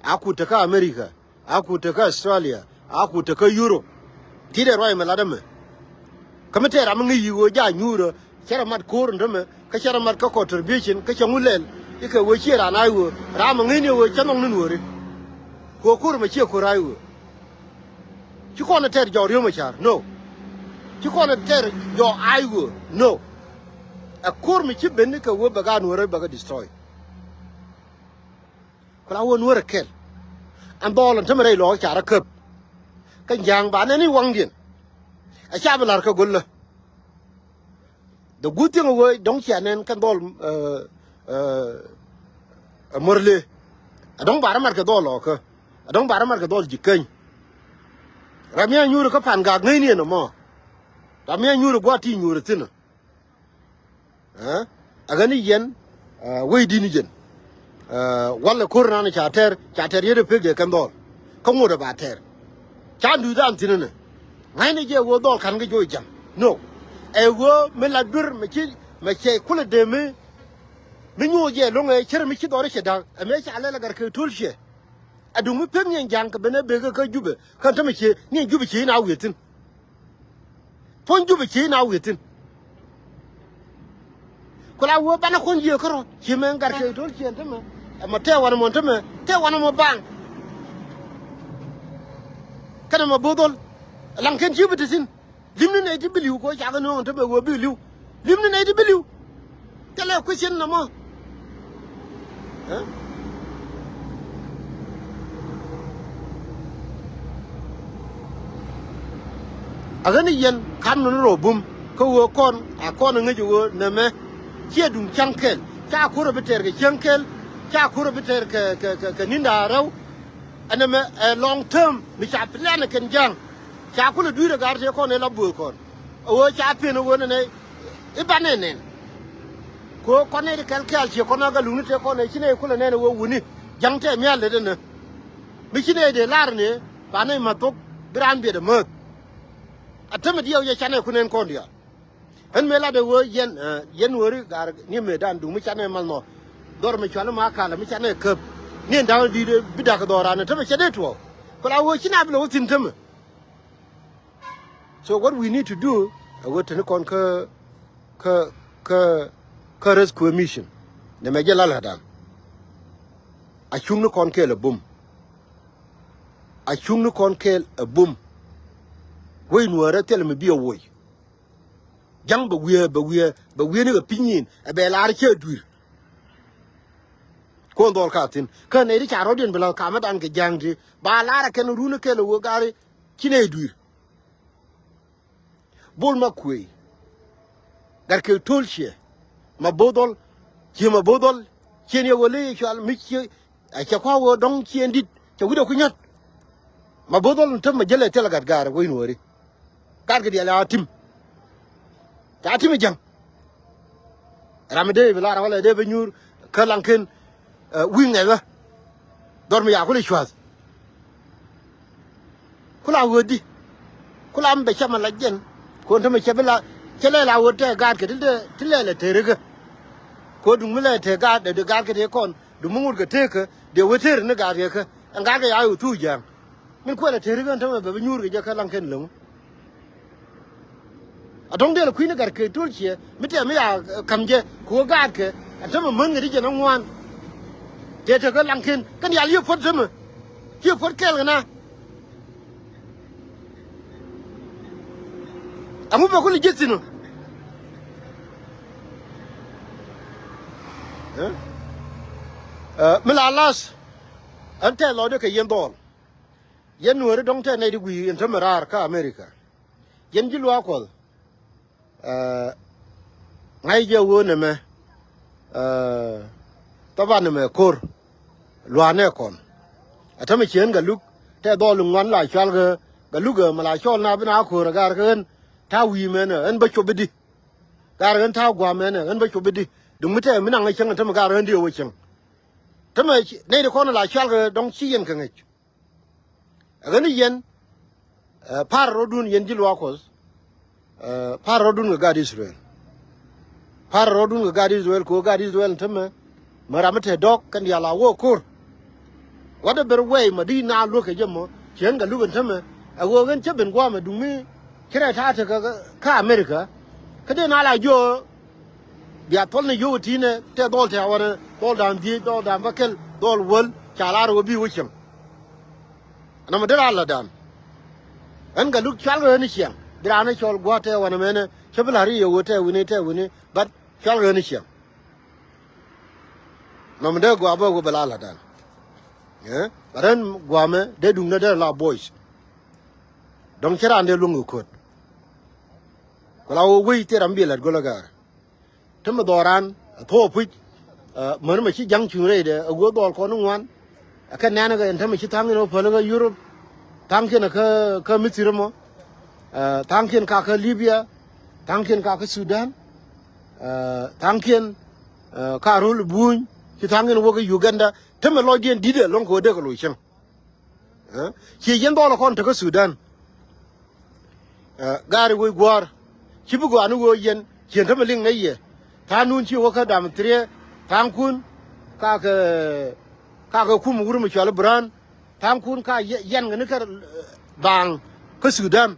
A kut te kä America. A kut te kä Australia, a kut te kä Europe. Ti dee ruac mɛ lat ɛmɛ. Kä mi tɛɛr ram mi ŋi̱i̱c yi̱ ɣöö ja̱ nyuurä cɛ rɔ mat ko̱r in tämɛ kä cɛ rɔ mat kä contribution kä cɛ ŋu lɛl. I̱ kɛ ɣöö ciɛ raan a i̱ ɣöö ram mi ŋi̱i̱c ni ɣöö cä nhɔk ni nuɔ̱ɔ̱ri. Kɛ ɣöö ko̱r ɛmɛ ciɛ ko̱r a i̱ ɣöö ci kɔn ɛ tɛɛr jɔɔk riöm ɛ ca̱r no. Ci kɔn ɛ tɛɛr jɔɔk a i̱ ɣöö no. Ɛ ko̱r mi ci ben ni kɛ ɣöö bɛ gaat nuɔ̱ɔ̱rä bɛ kɛ destroy. Ku la wä nuäär ɛ kɛl. Ɛn dhɔl ɛn tämɛ rɛy lɔɔk ca rɔ käp. Kä ja̱a̱ŋ ba nɛn i̱ waŋdiɛn. Ɛ ca bi la̱r kä go̱lä. The good thing ɛ wee dɔ̱ŋ cia nɛn kɛn dhɔl ɛ, ɛ, ɛ Murle. Ɛ dɔ̱ŋ ba rɔ mat kɛ dhɔl lɔɔkä. Ɛ dɔ̱ŋ ba rɔ mat kɛ dhɔl ji̱ käny. Ram mi a nyuur kä Pangak ŋäcni ɛn ɛmɔ. Ram mi a nyuur ɛ gua̱a̱th ti nyuur ɛ thi̱n ɛ. Ɛ ɣän i̱ yɛn wec di̱t ni jɛn. Walɛ ko̱r nan ca tɛr ca tɛr yet ɛ pek jɛ kɛn dhɔl. Kä ŋot ɛ ba tɛr. Ca duth an thi̱n ɛnɛ. Ŋa̱cnɛ jɛ ɛ ɣöö dhɔl ka̱n kɛ joc ja̱ŋ. No. Ɛ ɣöö mi la duer mɛ ci mɛ cɛ kulɛ dee mi. Mi nyuɔ̱ɔ̱c jɛ lo̱ŋ ɛ cär mi ci dhɔr i̱ cɛ da̱ŋ ɛ mëë ca lɛl ɛ gat kɛ to̱l ciɛ. Aduŋ mi pek niɛn ja̱a̱ŋ kɛ ben ɛ bek kä Jubɛ kä tämɛ cie niɛn Jubɛ cie in a wi̱i̱ thi̱n. Puɔ̱ny Jubɛ cie in a wi̱i̱ thi̱n. Ku la wee banɛ kɔn yiëë kärɔ cie mɛ gat kɛ to̱l ciɛn tämɛ. Ɛmɔ tɛɛ wanɛ mɔ tämɛ tɛɛ wanɛ mɔ baaŋ. Kɛnɛ mɔ bo̱o̱th dhɔl. Laŋ kɛn ci bi te thi̱n. Limni nɛy ti bi li̱w kɛ ɣöö cakɛ nööŋ te bɛ ɣöö bi li̱w. Limni nɛy ti bi li̱w. Thilɛ question nɔmɔ. Ɛ? A ɣän i̱ yɛn ka̱n nɔni rɔ bum kä ɣöö kɔn a kɔn a ŋäc ɣöö nɛmɛ. Ciɛ duŋ cäŋ kɛl ca ko̱r a bi tɛɛr kɛ cäŋ kɛl. Ca ko̱r a bi tɛɛr kɛ kɛ kɛ kɛ ninda rɛw. Ɛn ɛmɛ ɛ long term mi ca plan kɛn ja̱a̱ŋ. Ca kulɛ dui̱r ɛ ga̱r tëë kɔn ɛ la buɔ̱ɔ̱th kɔn. Ɛ ɣöö ca piɛn ɛ ɣöö nɛnɛ i̱ banɛ nɛn. Kɛ ɣöö kɔn nɛy ti kɛl kɛɛl ciɛ kɔn ɛ gat lukni tëë kɔn ɛ ci nɛy kulɛ nɛn ɛ ɣöö wuni ja̱ŋ tɛɛ mia̱a̱l lät ɛnɛ. Mi ci nɛy dee lar ni ba nɛy ma̱th thok bi raan biɛt ɛ määth. A tämɛ diɛw yɛ canɛ ku nɛn kɔn diaal. Ɣän mëë latdɛ ɣöö yɛn, ɛ, yɛn wääri gaar ni mëëdan duŋ mi canɛ mal nhɔk. Dhɔr mi cuali ma kalɛ mi canɛ käp. Ni da̱ŋ di̱i̱t bi da̱k dhɔran tämɛ cɛ dee tuɔɔk. Ku la ɣöö ci na bi lo̱k thi̱n tämɛ. So what we need to do, ɛ ɣöö teni kɔn kä, kä, kä, kä rescue mission. Nɛmɛ jɛ la la̱tdan. A cuŋni kɔn kɛɛl a bum. A cuŋni kɔn kɛɛl a bum. Wec nuäärä thilɛ mi bi a woc. Ja̱ŋ bɛ wiee, bɛ wiee, bɛ wiee ni kɛ piny nyin ɛ bɛ lar cɛ dui̱r. Kuɔn dhɔl ka thi̱n kä nɛy ti ca rɔ̱diɛn bi la̱th kamädan kɛ ja̱ŋ ti ba lar ɛ kɛn run ɛ kɛl ɛ wee gari ci nɛy dui̱r. Bol ma kuëë gat kɛ to̱l ciɛ ma bo̱o̱th dhɔl. Ciɛ ma bo̱o̱th dhɔl ciɛ ni ɛ wee ley cual mi ciɛ. A cɛ kua wee dɔ̱ŋ ciɛ in di̱t cɛ wi̱cdɛ ku nyɔ̱t. Ma bo̱o̱th dhɔl in täm ma jälɛ thilɛ gat gaar wec nuɔɔri. Gat kɛ diaal a tim. Ca tim i̱ jäŋ. Ram mi dee bi lar a wälɛ dee bi nyuur kä laŋ ken, ɛ, wi̱i̱ ŋɛth wä. Dhɔr mi ya kul i̱ cua̱th. Ku la ɣöödi. Ku la mi bɛ cam a lac jɛn. Kuɔn te mi cɛ bi la cɛ lɛ la ɣööd tɛ gaatkɛ ti lɛ lɛ te rikä. Kuɔn duŋ mi lɛ te gaat dee gaatkɛ tëë kɔn duŋ mi ŋut kɛ teekä dee wee teer ni gaatkɛ kä. Ɛn gaatkɛ ya ɣöö thuu ja̱a̱ŋ. Min kuɛl a te rikä ɛn te mi bɛ bi nyuur kɛ jɛ kä laŋ kɛn läŋu. A dɔ̱ŋ dee lɛ kui̱ni gat kɛ to̱l ciɛ mi tɛm mi ya, eh, ka̱m jɛ kɛ ɣöö gaatkɛ. Ɛn te mi män kɛ ti jɛn a ŋuan. Tëë tekɛ laŋ ken kɛn yal yiëë puɔ̱t te mi. Ciɛ puɔ̱t kɛɛl kɛ na. Ɛŋu bɛ kulɛ ji̱ thi̱n ɔ? Ɛ? Ɛ, mi la la̱th. Ɛn tɛth lɔcdɛ kɛ yɛn dhɔl. Yɛn nuääri dɔ̱ŋ tɛth nɛy ti gui̱i̱ ɛn te mi raar kä America. Yɛn ji̱ luaak Kuɔth. Ɛ, ŋa̱c jɛ ɣöö nɛmɛ, ɛ, thaban nɛmɛ ko̱r lua̱a̱nɛ kɔn. Ɛ tämɛ cieen Gatluak tɛ dhɔl in ŋuan la cual kɛ Gatluak ɛ mɛ la cɔl na bi na ko̱r ɛ gaar kɛ ɣän ta̱a̱ wi̱i̱ mɛnɛ ɣän bä cop i̱di. Gaar ɣän ta̱a̱ gua̱a̱ mɛnɛ ɣän bä cop i̱di. Duŋ mi tɛ mi naŋ ɛ cäŋ ɛ tämɛ gaar ɣän diɛ wä cäŋ. Tämɛ nɛy ti kɔn la cual kɛ dɔ̱ŋ ci yɛn kɛ ŋäc. Ɛ ɣän i̱ yɛn, ɛ, pa̱r rɔ̱dun yɛn ji̱ luaak Kuɔth, ɛ, pa̱r rɔ̱dun kɛ gaat Israel. Pa̱r rɔ̱dun kɛ gaat Israel kɛ ɣöö gaat Israel tämɛ. Mɛ ram mi te dɔ̱k kɛn diaal a wä ko̱r. Whatever way mɛ di na luäk kɛ jɛ mɔ cieen Gatluak ɛn tämɛ. Ɛ ɣöö ɣän cä ben gua̱a̱mɛ duŋ mi ci rɛy ta̱a̱ tekɛ kä America. Kä dee na la jiö bia thɔl ni yio̱w ti̱nɛ tɛ dhɔl tɛ wanɛ dhɔl da̱a̱n dhieec dhɔl da̱a̱n bäkɛl dhɔl wäl ca lar ɣöö bi wä cieŋ. Nɔmɔ dee raan lätdan. Ɣän Gatluak cual kɛ ɣän i̱ ciaŋ bi raan i̱ cɔl gua̱a̱th tɛ wanɛ mɛnɛ cä bi la̱r i̱ yɛ ɣöö tɛ wi̱ni tɛ wi̱ni. But cual kɛ ɣän i̱ ciaŋ. Nɔmɔ dee gua̱a̱ bä wä bɛ la lätdan. Ɛ? But ɣän gua̱a̱mɛ dee duŋdä dee la boys. Dɔ̱ŋ cä raan dee luäŋ kɛ ko̱t. Ku la wä wec thil ram bi lät go̱l ɛ ga̱a̱r. Te mi dhɔran ɛ thuɔɔk puc. Ɛ, män mɛ ci ja̱ŋ cuŋ rɛydɛ ɛ ɣöö dhɔl kɔn ni ŋuan. Ɛ kɛ nɛn kɛ ɛn te mi ci tha̱a̱ŋ in wä päl kä Europe. Tha̱a̱ŋkiɛn ɛ kä, kä Mithir ɛmɔ. Ɛ, tha̱a̱ŋkiɛn ka kä Libya. Tha̱a̱ŋkiɛn ka kä Sudan. Ɛ, tha̱a̱ŋkiɛn, ɛ, ka ro̱l buny ci tha̱a̱ŋkiɛn wä kä Uganda. Te mi lɔcdiɛn di̱t ɛ lɔ̱ŋ kɛ wä dee kɛ loc cäŋ. Ɛ? Ciɛ yɛn dhɔl kɔn tekä Sudan. Ɛ, gaari wec gua̱a̱r ci bi gɔaa ni ɣöö yɛn ciɛn tämɛ liŋ nɛ yɛ. Tha̱a̱ŋ nun ci wä kä dam thiriɛ tha̱a̱ŋkun. Kakɛ, kakɛ kum wur mi cual i̱ Burhan. Tha̱a̱ŋkun ka yɛ-, yɛn kɛ ni kɛ, eh, baaŋ kä Sudan.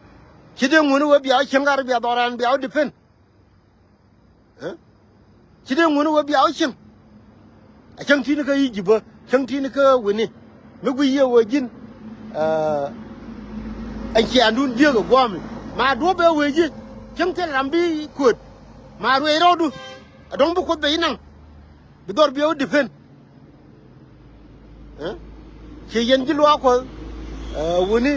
Ci dee ŋun wee bia wä cieŋ gat bia dhɔran bia wä depend. Eh? Ci dee ŋun wee bia wä cieŋ. A cäŋ ti̱n kä Egypt bä, cäŋ ti̱n kä wini. Mi gui yie wee ji̱n. Eh, ɛn ciaandun jiek ɛ guɔ̱ɔ̱mi. Ma duɔ̱p bɛ wee ji̱. Cäŋ thil ram bi kuöt. Ma ruëë rɔɔdu. A dɔ̱ŋ bi kuoth bɛ inaŋ. Bi dhɔr bia wä depend. Eh? Ci yɛn ji̱ luaak Kuɔth, eh, wuni,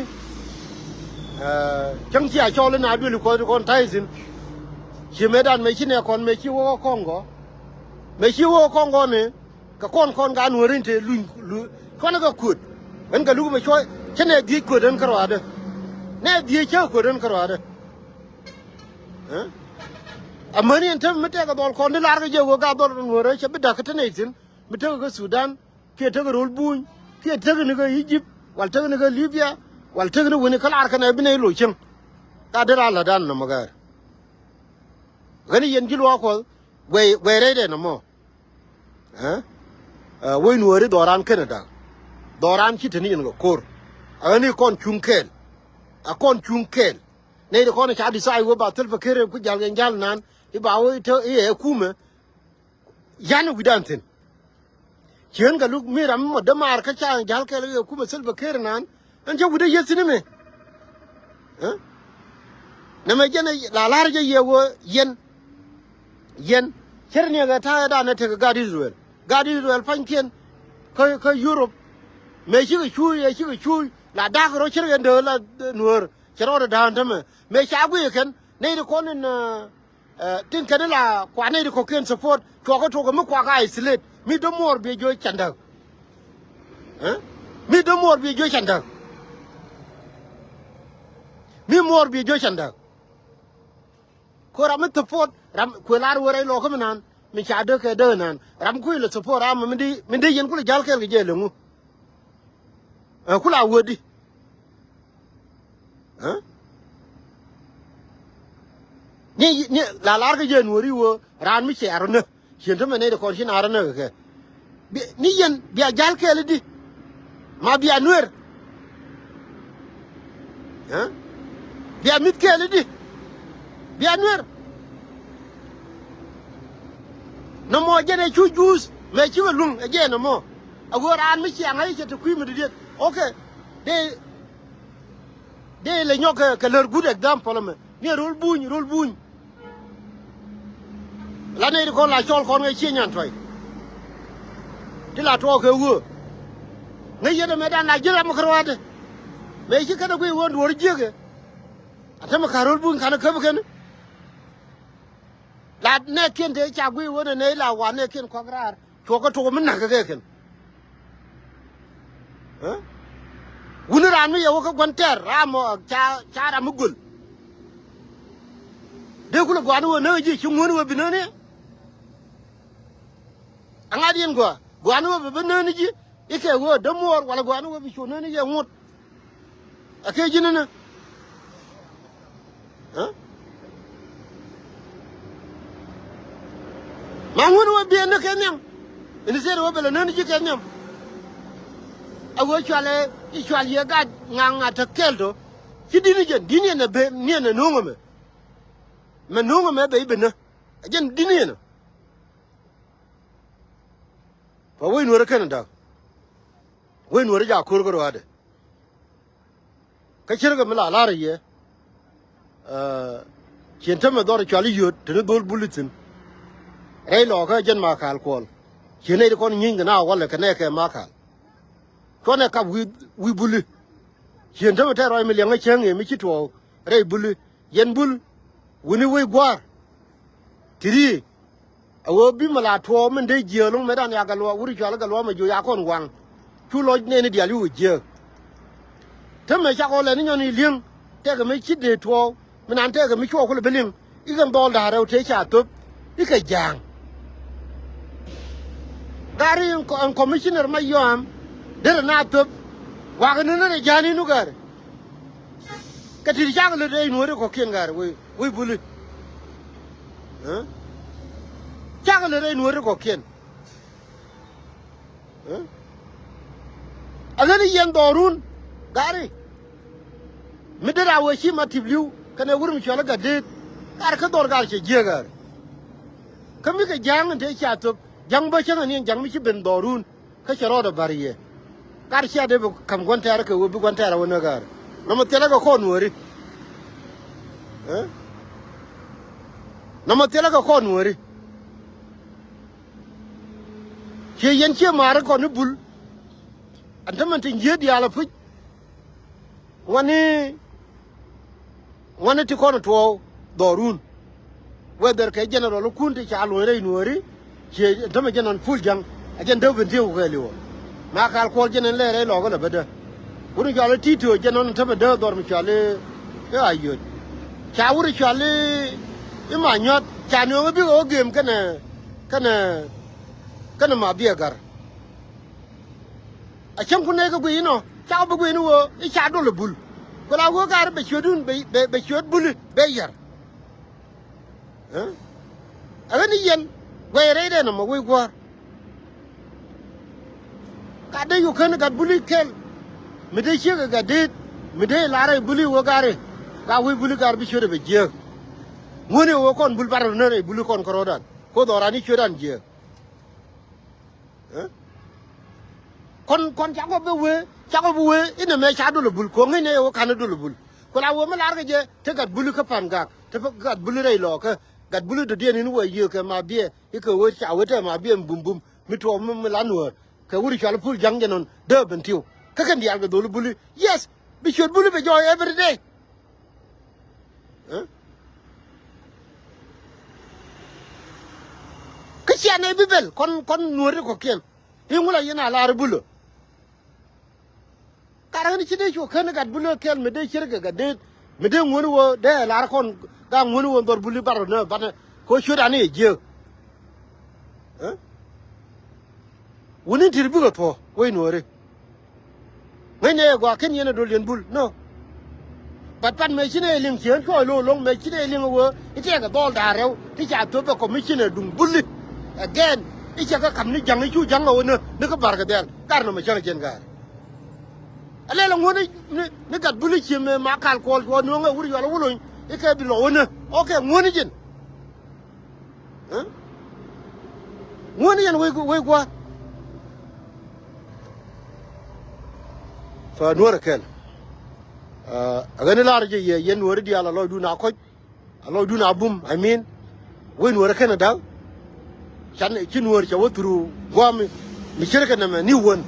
eh, cäŋ cia cɔl in a duëli Kuɔth ti kɔn ta̱y thi̱n. Ci mëëdan mëë ci nɛ kɔn mëë ci wä kä Kɔŋgɔ. Mëë ci wä kä Kɔŋgɔ ni, kɛ kɔn kɔn ka nuɔ̱ɔ̱r in te luny, lu-, kɔn kɛ kuöt. Ɣän kɛ luk mɛ cuɔ, cä nɛ dhiec kuöt ɣän kärɔaadä. Nɛ dhiec cä kuöt ɣän kärɔaadä. Eh? Amäni ɛn täämɛ mi tɛkɛ dhɔl kɔn di lar kä jɛ wee ka dhɔl nuɔ̱ɔ̱rä cɛ bi da̱k kä te nɛy thi̱n. Mi tekɛ kä Sudan, kiɛ tekɛ ro̱l buny, kiɛ tekɛ ni kä Egypt, wal tekɛ ni kä Libya, wal tekɛ ni weni kä lar kɛnɛ bi nɛy loc cieŋ. Ka derɛ a la̱tdan nɔmɔ gɛr. Ɣän yɛn ji̱ luaak Kuɔth, guɛy, guɛy rɛydɛ nɔmɔ. Eh? Eh, wec nuɔ̱ɔ̱ri dhɔran kenɛ da̱k. Dhɔran ci te ni yɛn kɛ ko̱r. A ɣän i̱ kɔn cuŋ kɛɛl. A kɔn cuŋ kɛɛl. Nɛy ti kɔn ca decide wee ba Salva Kiir ku jal kɛ jal nan i̱ ba wee te i̱ ɛ kumɛ. Yan wi̱dan thi̱n. Ci ɣän kɛ luk mi ram mɔ dämaar kä ca jal kɛɛl kɛ kumɛ Salva Kiir nan. Ɛn cä wi̱dä yeth thi̱n imɛ. Eh? Nɛmɛ jɛn la la̱r jɛ yɛ wee yɛn. Yɛn. Cär ni kɛ ta̱a̱ dan ɛ tekɛ gat Israel. Gat Israel pa̱nykiɛn. Kä, kä Europe. Mëë cikɛ cuuc, ɛ cikɛ cuuc. La da̱k rɔ cär kɛ dee la, eh, nuäär. Cɛ rɔɔdɛ da̱a̱n tämɛ mëë ca guiy kɛn nɛy ti kɔn in, eh, eh, tin kɛn in la kua nɛy ti kɔ̱kiɛn support cuɔkä tuɔkä mi kuakä isolate mi dämuɔɔr biɛ jiö candäk. Eh? Mi dämuɔɔr biɛ jiö candäk. Mi muɔɔr biɛ jiö candäk. Ko ram mi support ram kuɛ lar wee rɛy lɔkä mi nan mi ca däk kɛ däk nan ram kui̱ lɛ support ram mi di, mi di yɛn kulɛ jal kɛɛl kɛ jɛ leŋu. Eh, kula wee di. Eh? Ni, ni, la lar kä jɛ nuɔri wee, raan mi cɛ arɔ nä. Cien tämɛ nɛy ti kɔn ci na arɔ nä kɛ kɛ. Bi, ni yɛn, bia jal kɛɛl di. Ma bia nuer. Eh? Bia mith kɛɛl di. Bia nuer. Nɔmɔ jɛn ɛ cu juus, mɛ cikɛ luŋ, ɛ jɛ nɔmɔ. A ɣöö raan mi ciaŋ a i̱ cɛ te kui̱ mi didiet. Okay. Dee, dee lɛ nyɔk kɛ, kɛ lär good example ɛmɛ. Ni ɛ ro̱l buny, ro̱l buny. La nɛy ti kɔn la cɔl kɔn kɛ ciɛ nyan tuɔy. Ti la tuɔɔk kɛ ɣöö. Ŋäc yɛn ɛmɛ dan la ji̱n ram mi kärɔaadɛ. Mëë ci kɛn ɛ guiy ɣöö duɔ̱ɔ̱r jiäkɛ. A tämɛ ka̱r ro̱l buny ka̱n ɛ käp kɛn. La nɛɛkiɛn te ca guiy ɣöö nɛ nɛy la wa nɛɛkiɛn kɔk raar. Cuɔkä tok mi na̱k kɛ kɛ kɛn. Eh? Wuni raan mi yɛ wä kä gua̱n tɛr ram mɔ ca, ca ram mi göl. Dee kulɛ gua̱a̱ni wä näk ji̱ ci ŋuäni wä bi näni. Aŋa̱t yɛn gua̱a̱ gua̱a̱ni wä bi bi näni ji̱. Ikɛ wä dämuɔɔr wala gua̱a̱ni wä bi cu näni yɛ ŋut. Ɛ kɛ ji̱n ni nä. Ɛ? Ma ŋun wä biɛ ni kɛ nhiam. Ini sɛt wä bɛ lɛ nän ji̱ kɛ nhiam. A wä cual ɛ i̱ cual yɛ gat ŋa̱ ŋa̱ te kɛl to. Ci di̱t ni jɛn di̱t ni ɛn ɛ ben ni ɛn ɛ no̱o̱ŋ ɛmɛ. Mɛ no̱o̱ŋ ɛmɛ bɛ i̱ ben nä. Ɛ jɛn di̱t ni ɛn ɛ. Pa wec nuɔrä kɛn ɛ da̱k. Wec nuɔrä jak ko̱r kä ruaadɛ. Kä cärkɛ mi la la̱r yɛ. Ɛ, cien tämɛ dhɔr cual i̱ yöt teni dhol bul ithin. Rɛy lɔɔkä jɛn Makal Kuɔl. Cien nɛy ti kɔn nyieeny kɛ na walɛ kɛ nɛɛkɛ Makal. Cuɔnɛ kap wi̱i̱, wi̱i̱ buli. Cien tämɛ tɛr ruac mi liɛŋä cäŋ i̱ mi ci tuɔɔk rɛy buli. Yɛn bul wi̱ni wec gua̱a̱r. Ti ri̱i̱. A ɣöö bi mi la tuɔɔk min dee jiääk lo̱ŋ metdan ya Gatluak wut cual Gatluak mɛ jiök ya kɔn waŋ. Cu lɔc nɛɛni diaal yu wä jiääk. Te mɛ cak ɣɔl ɛn inyɔn i̱ li̱eŋ tɛkɛ mi ci dee tuɔɔk min an tɛkɛ mi cuɔɔk kulɛ bi liŋ. Ikɛn dhɔl da̱a̱r rɛw tëë ca thöp ikɛ ja̱a̱ŋ. Gari ɛn kɔ-, ɛn commissioner ma yɔam derɛ na thöp. Wakɛ ni ni rɛ ja̱a̱ni nu gari. Kɛ ti̱t cakɛ lät rɛy nuɔ̱ɔ̱ri kɔ̱kiɛn gari wec, wec buli. Ɛ? Cakɛ lät rɛy nuɔ̱ɔ̱ri kɔ̱kiɛn. Ɛ? Ɛ ɣän i̱ yɛn dhɔrun gari. Mi dee ra wee ci ma tip li̱w kɛnɛ wur mi cɔl i̱ Gatdeet. Gari kä dhɔr gari cɛ jiääk gari. Kä mi kɛ ja̱a̱ŋ in te cia thöp ja̱ŋ bä cäŋ in yɛn ja̱ŋ mi ci ben dhɔrun. Kä cɛ rɔɔdɛ bär yɛ. Gari cia dee bi ka̱m gua̱n tɛɛr kɛ wee bi gua̱n tɛɛr a wä näk gari. Nɔmɔ thilɛ kɛ kɔn wääri. Ɛ? Nɔmɔ thilɛ kɛ kɔn wääri. Ciɛ yɛn ciɛ maari kɔn i̱ bul. Ɛn tämɛ ti nyiee diaal a puc. Ŋuani, ŋuani ti kɔn tuɔɔk dhɔrun. Whether kɛ general kun ti ca luɔ̱ny rɛy nuɔ̱ɔ̱ri. Ciɛ ɛn tämɛ jɛn nɔn pul ja̱ŋ a jɛn dee ben thiëëk kɛ liwä. Ma kal kuɔl jɛn ɛn lɛ rɛy lɔkä lɛ bädä. Wun cɔal i̱ ti̱i̱ ti̱i̱ jɛn nɔn ɛn tämɛ dee dhɔr mi cɔal i̱, i̱ a yöt. Ca wur cɔal i̱, i̱ ma nyua̱th ca nööŋ i̱ bikɛ wä gem kɛnɛ, kɛnɛ, kɛnɛ ma biɛ ga̱r. A cäŋ kun nɛy kä guiy inɔ cakɔ bi guiy ni ɣöö i̱ ca dol ɛ bul. Ku la ɣöö gaari bɛ ciötdun bɛ, bɛ, bɛ ciöt buli bɛ yär. Ɛ ɣän i̱ yɛn guɛy rɛydɛ nɔmɔ wec guäär. Ka dee yuk kän gat buli kɛl. Mi dee ciek ɛ Gatdeet mi dee lar rɛy buli ɣöö gaari. Ka wec buli gaari bi ciötdɛ bɛ jiääk. Ŋuäni ɣöö kɔn bul bar rɔ nä rɛy buli kɔn kärɔ̱dan. Koth ɣɔran i̱ ciötdan jiääk. Ɛ? Kɔn, kɔn cakɔ bi wee, cakɔ bi wee inɛ mɛ ca dol ɛ bul ko̱ŋ inɛ wä ka̱n dol ɛ bul. Ku la wee mi lar kɛ jɛ te gat buli kä pa̱n gak te gat buli rɛy lɔɔkä. Gat buli dɔ̱diɛn in wee yiëë kɛ ma biɛ ikɛ wee ca wee te ma biɛ mi bum bum mi tuɔɔk mi, mi la nuäär kɛ wur cɔal pul ja̱ŋ jɛ nɔn dee ben tiw. Kä kɛn diaal kɛ dhol buli. Yes, bi ciöt buli bɛ jɔɔy every day. Kä cianɛ bibel kɔn, kɔn nuɔ̱ɔ̱ri kɔ̱kiɛn. I̱ ŋu la yɛn a lar bulä. Kar ɣän ci dee cuɔ kän gat bulä kɛl mi dee cier kɛ Gatdeet mi dee ŋuäni wä dee lar kɔn. Ga ŋuäni wä dhɔr buli bar nä banɛ kɛ wä ciöt ani yɛ jiääk. Wuni ti̱r bikɛ thuɔ̱k wec nuɔ̱ɔ̱ri. Ŋäcnɛ ɛ gɔaa kɛn yɛn ɛ dol yɛn bul nɔ. Bat pat mëë ci nɛy liŋ cieen cuɔɔc lo̱o̱ lo̱ŋ mëë ci nɛy liŋ ɛ wee i̱ tɛɛkɛ dhɔl da̱a̱r rɛw ti ca thöp ɛ kɔmicin ɛ duŋ buli. Ɛ gɛn i̱ cɛ kä ka̱m ni ja̱ŋ i̱ cu ja̱ŋ ɛ wä nä ni kä ba̱rkɛ dhɛl gar nɔmɔ cäŋ ɛ jiɛn ga̱a̱r. Ɛ lɛl ɛ ŋuɔ̱n ni, ni, ni gat buli ci mëë ma kal kuɔl cuɔ nuɔ̱ŋ ɛ wur yual ɛ wä lony i̱ kɛ bi lɔ wä nä ɔ kɛ ŋuɔ̱n ni ji̱n. Ɛ? Ŋuɔ̱n yɛn wec, wec gua̱a̱r. Fa nuɔ̱ɔ̱r ɛ kɛl. Ɛ ɣän i̱ la̱r jɛ yɛ yɛn nuɔ̱ɔ̱ri diaal a lɔcdun a kɔc. A lɔcdun a bum, I mean. Wec nuɔ̱ɔ̱r ɛ kɛn ɛ da̱k. Can ci nuɔ̱ɔ̱r cɛ wä through gua̱a̱r mi, mi ce̱tkɛ nɛmɛ ni wän.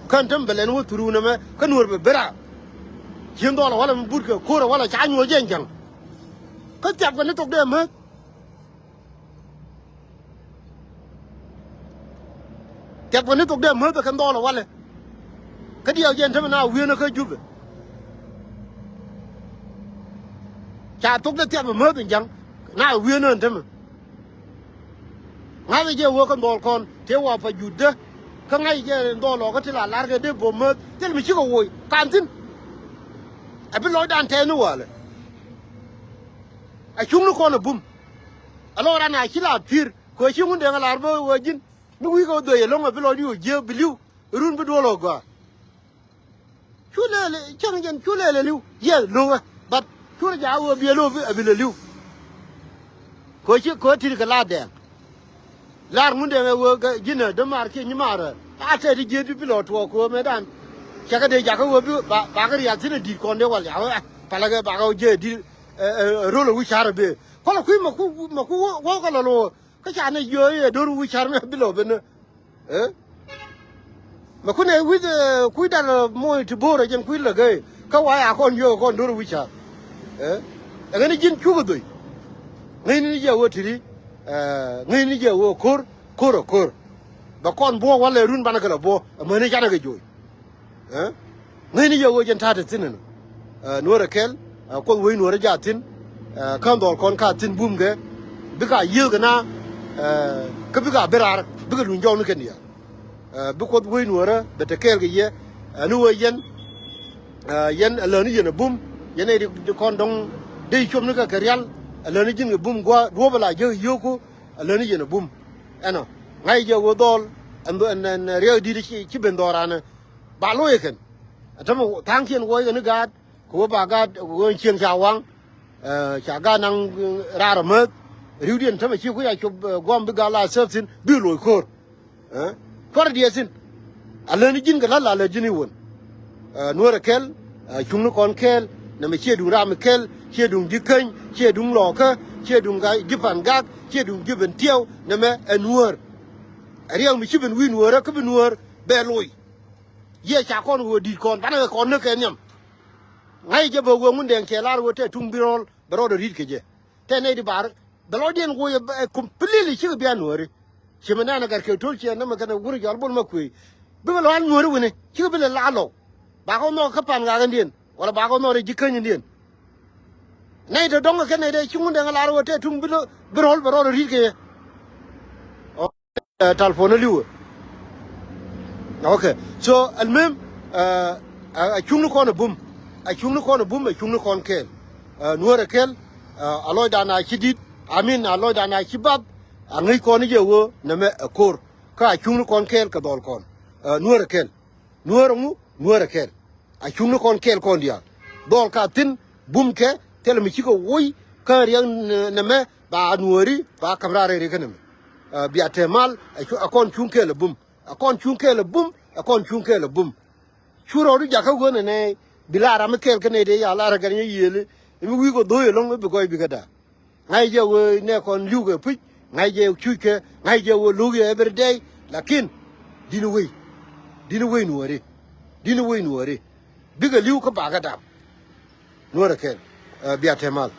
Kän täm bɛ lɛn wä through nɛmɛ kä nuɔ̱ɔ̱r bɛ ber a. Cien dhɔl ɛ walɛ mi but kɛ ko̱r ɛ walɛ ca nyuɔ̱ɔ̱r jɛ ɛn ja̱ŋ. Kä thiap kɛ ni thok dee mäth. Thiap kɛ ni thok dee mäth ɛ kɛn dhɔl ɛ walɛ. Kä diɛw jɛ ɛn tämɛ na wi̱i̱n ɛ kä Jubɛ. Ca thok dee thiap ɛ mäth in ja̱ŋ na wi̱i̱n ɛ ɛn tämɛ. Ŋa̱thɛ jɛ wä kɛn dhɔl kɔn tëë wa pa jutdä. Kä ŋa̱c jɛ ɛn dhɔl ɔ kä ti la lar kɛ dee bo̱o̱m mäth thil mi cikɛ woc ka̱n thi̱n. Ɛ bi lɔcdan tɛɛni walɛ. A cuŋni kɔn a bum. A lɔ ran a ci la pi̱i̱r kɛ ci ŋun deŋ a lar bä wä ji̱n. Mi wi̱i̱ kɛ wä dhoc a lo̱ŋ a bi lɔcdi wä jiääk bi li̱w. Run bi duɔl wä gɔaa. Cu lɛɛl cäŋ jɛn cu lɛɛl a li̱w. Yɛ lo̱ŋä. But cu rɔ jaak wä bi a lo̱ a bi lɛ li̱w. Kɛ ci kɛ ti̱t kɛ la dɛɛŋ. Lar ŋun dee ŋɛ wee ji̱n ɛ dämaar kiɛ nyimaar ɛ a tɛt i̱ jiet bi lɔ tuɔɔk kɛ wee mëëdan. Cɛ kɛ dee jakä wee bi ba, bakɛ rial thi̱n ɛ di̱t kɔn dee wal jakä wee palä kɛ bakɛ wee jiɛ di̱t ɛ, ɛ, ɛ rol ɛ wi̱c ca̱r ɛ bee. Kɔlɛ kui̱ mɛ ku, mɛ ku wä, wä kɛ lɔ lo̱o̱. Kä ca nɛ jiö i̱ ɛ do̱r wi̱c ca̱r mɛ bi lɔ ben ɛ. Ɛ? Mɛ kun ɛ wi̱c, ɛ, kui̱ dak, ɛ, moc ti bo̱o̱r ɛ jɛn kui̱ lɛ gee. Kä wa ya kɔn jiö kɔn do̱r wi̱c ca̱r. Ɛ? Ɛ ŋäcni ji̱n cukɛ dhoc. Ŋäcni ni jɛ wee ti̱ti̱. Ɛ, ŋäcni jɛ wee ko̱r, ko̱r ɛ ko̱r. Bɛ kɔn buɔ̱k walɛ run banɛ kɛ lɛ buɔ̱k. Ɛ mäni canɛ kɛ joc. Ɛ? Ŋäcni jɛ ɣöö jɛn ta̱a̱ te thi̱n ɛnɔ. Ɛ, nuɔ̱ɔ̱rɛ kɛl, ɛ, kuoth wec nuɔ̱ɔ̱rɛ jaat thi̱n, ɛ, kä dhɔl kɔn ka thi̱n bum kɛ, bikɛ a yiëëth kɛ na, ɛ, kä bikɛ a bi raar, bikɛ luny jɔwni kɛn diaal. Ɛ, bi kuoth wec nuɔ̱ɔ̱rɛ bɛ te kɛɛl kɛ yɛ, ɛ, ni ɣöö yɛn, ɛ, yɛn ɛ läni yɛn ɛ bum, yɛn ɛ di, di kɔn dɔ̱ŋ dee cop ni kɛ kɛ rial, ɛ läni ji̱n kɛ bum gua̱a̱ duɔ̱ɔ̱p ɛ la jiäk yio̱o̱ku, ɛ läni yɛn ɛ bum. Ɛnɔ, ŋa̱c jɛ ɣöö dhɔl, ɛn, ɛn, ɛn riɛk di̱t ci, ci ben dhɔl ranɛ. Ba lo̱c ɛ kɛn. Ɛ tämɛ tha̱a̱ŋkiɛn wuɔc kɛn i̱ gaat kɛ ɣöö ba gaat ɣöö cieŋ ca waŋ. Ca gaat naŋ raar amäth. Ri̱wdiɛn tämɛ ci kui̱ a cop guɔ̱m bi gal la thäp thi̱n bi loc ko̱r. Puɔ̱rɛ diɛɛr thi̱n. A lätni ji̱n kɛ la̱t la lät ji̱n i̱ wän. Nuäärɛ kɛl. Cuŋni kɔn kɛɛl nɛmɛ ciɛ duŋ ram mi kɛl ciɛ duŋ ji̱ käny ciɛ duŋ lɔɔkä ciɛ duŋ ji̱ pa̱n gak ciɛ duŋ ji̱ ben tiɛw nɛmɛ ɛ nuäär. Ɛ riɛk mi ci ben wi̱i̱ nuäärä kä bi nuäär bɛ loc. Yiëë ca kɔn ɣöö di̱t kɔn banɛ kɛ kɔn näk kɛ nhiam. Ŋa̱c jɛ bä ɣöö Ŋundɛŋ cɛ lar ɣöö tɛ tuŋ bi rɔl bɛ rɔɔdɛ ri̱t kɛ jɛ. Tɛ nɛy di bar bɛ lɔcdiɛn ɣöö yɛ completely cikɛ bia nuääri. Ci mi nɛn a gat kɛ to̱l ciɛ nɛmɛ kɛnɛ wur jɔal bol ma kuëë. Bikɛ lɔal nuääri wini cikɛ bi lɛ la lɔw. Bakɛ wä nhɔk kä pan ŋakädiɛn wala bakɛ wä nhɔk rɛ ji̱ känyädiɛn. Nɛy tɔ dɔ̱ŋ kɛ nɛy dee ci Ŋundɛŋ lar ɣöö tɛ tuŋ bi rɔl bɛ rɔɔdɛ ri̱t kɛ jɛ. Telephone liwä. Okay. So almuhim a cuŋni kɔn a bum. A cuŋni kɔn a bum a cuŋni kɔn kɛɛl. Nuäärɛ kɛl. A lɔcdan a ci di̱t. I mean a lɔcdan a ci bath. A ŋäc kɔn i̱ jɛ ɣöö nɛmɛ ɛ ko̱r kä a cuŋni kɔn kɛɛl kɛ dhɔl kɔn. Nuäärɛ kɛl. Nuäärɛ ŋu nuäärɛ kɛl. A cuŋni kɔn kɛɛl kɔn diaal dhɔl ka thi̱n bum kɛ thilɛ mi cikɛ woc kä riɛk nɛmɛ ba nuääri ba ka̱m raar rɛy riɛk kä nɛmɛ. Bia te mal a kɔn cuŋ kɛɛl a bum a kɔn cuŋ kɛɛl a bum a kɔn cuŋ kɛɛl a bum. Cu rɔɔdu jakä ɣöö nɛ nɛ bi la ram mi kɛɛl kä nɛy dee ya la rɛ gɛr nyɛ yiëëli. Mi wi̱i̱ kɔ dho̱o̱c ɛlɔ̱ŋ mi bi gɔɔy bikɛ da̱a̱. Ŋa̱c jɛ wee nɛ kɔn li̱w kɛ puc ŋa̱c jɛ cuc kɛ ŋa̱c jɛ wee lo̱k yɛ every day. Lakin di̱n wei di̱n wei nuɔɔri di̱n wei nuɔɔri. Bikɛ li̱w kä bakɛ dap. Nuɔɔrɛ kɛn bia te mal.